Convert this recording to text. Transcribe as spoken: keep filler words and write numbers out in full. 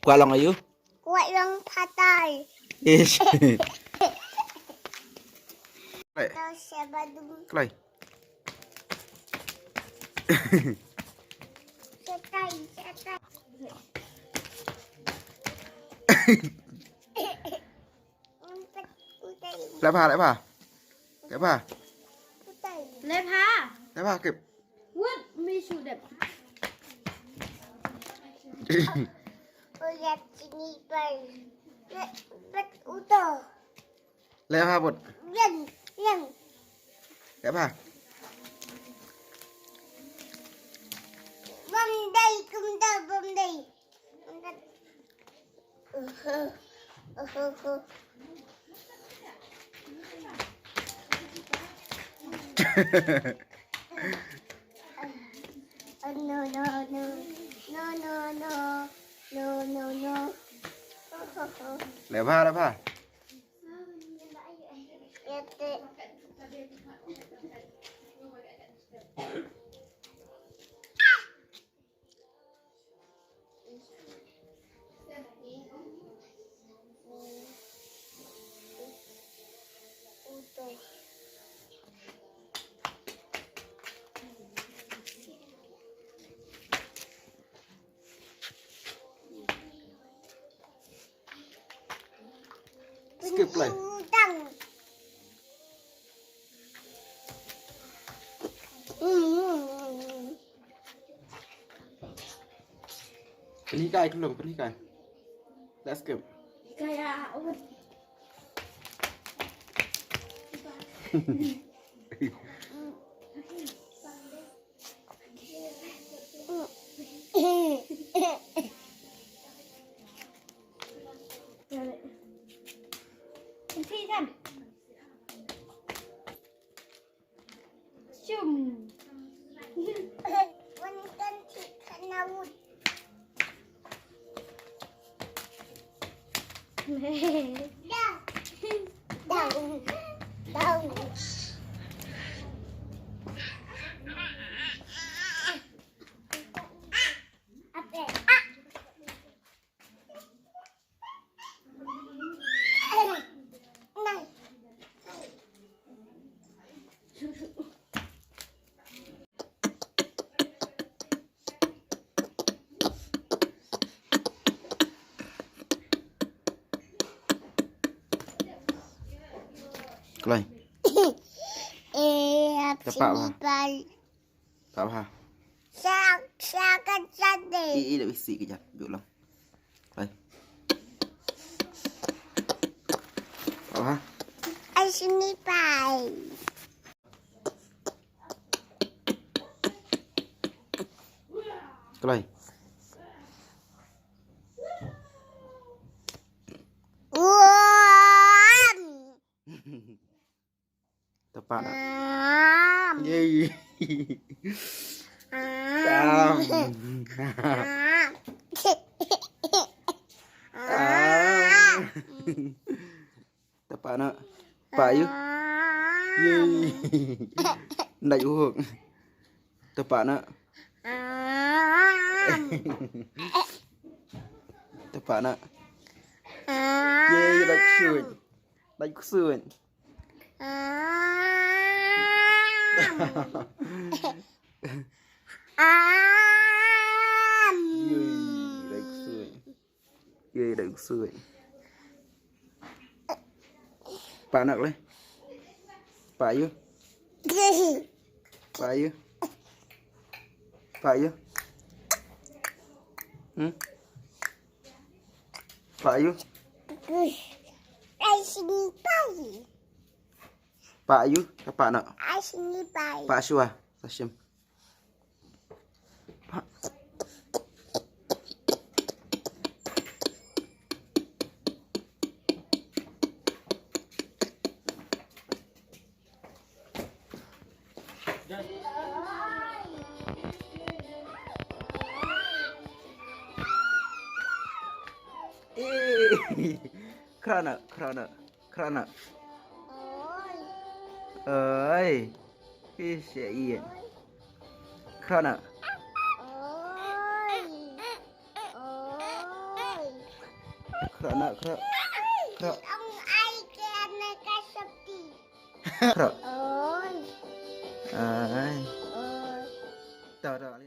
Kwah long aïu? Kwah long phatai. Ish. Kloi. Tau sha badum. Kloi. Shatai, shatai. Leh bha, leh bha. Leh bha. Leh bha. Leh bha, kip. Wut, mi shu dep. Uya sini pai. Leh, bet uto. Leh bha, bud. Yang, yang. Leh bha. Bom dei, kum da bom dei. No, no, no. No, no, no. No, no, no. Leh bha, leh bha. Skip, play. Pynhikai, Khlung, pynhikai. Let's go. Shum. Wan kan ti kana wut. Dang. Dang. Dang. Ape. Kloi. Eh, apa sini, Pal? Pah bha. Sa, sa ka jat de. I, i, da bisi ka jat. Ju lang. Kloi. Pah bha. Ai sini pai. Kloi. Uam. Tapa na. Am. Yay. Am. Am. Am. Tapa na. Pa yu. Am. Yay. Ndai uhuk. Tapa na. Am. Tapa na. Am. Yay, ndai ksuid. Ndai ksuid. Am. Am. Yay, ndai ksuid. Yay, ndai ksuid. Pa na kloi. Pa yu. Pa yu. Pa yu. Hmm? Pa yu. Ai sini pai. Pa yu, ka pa na. Ai sini pai. Pa shuwa, sa shim. Pa. Eh, krana, krana, krana. Oi. Oi. Ih, sha ian. Krana. Oi. Oi. Khra na khra. Khra. Ang ai ke na ka sopti. Khra. Oi. Ai. Oi. Ta ta.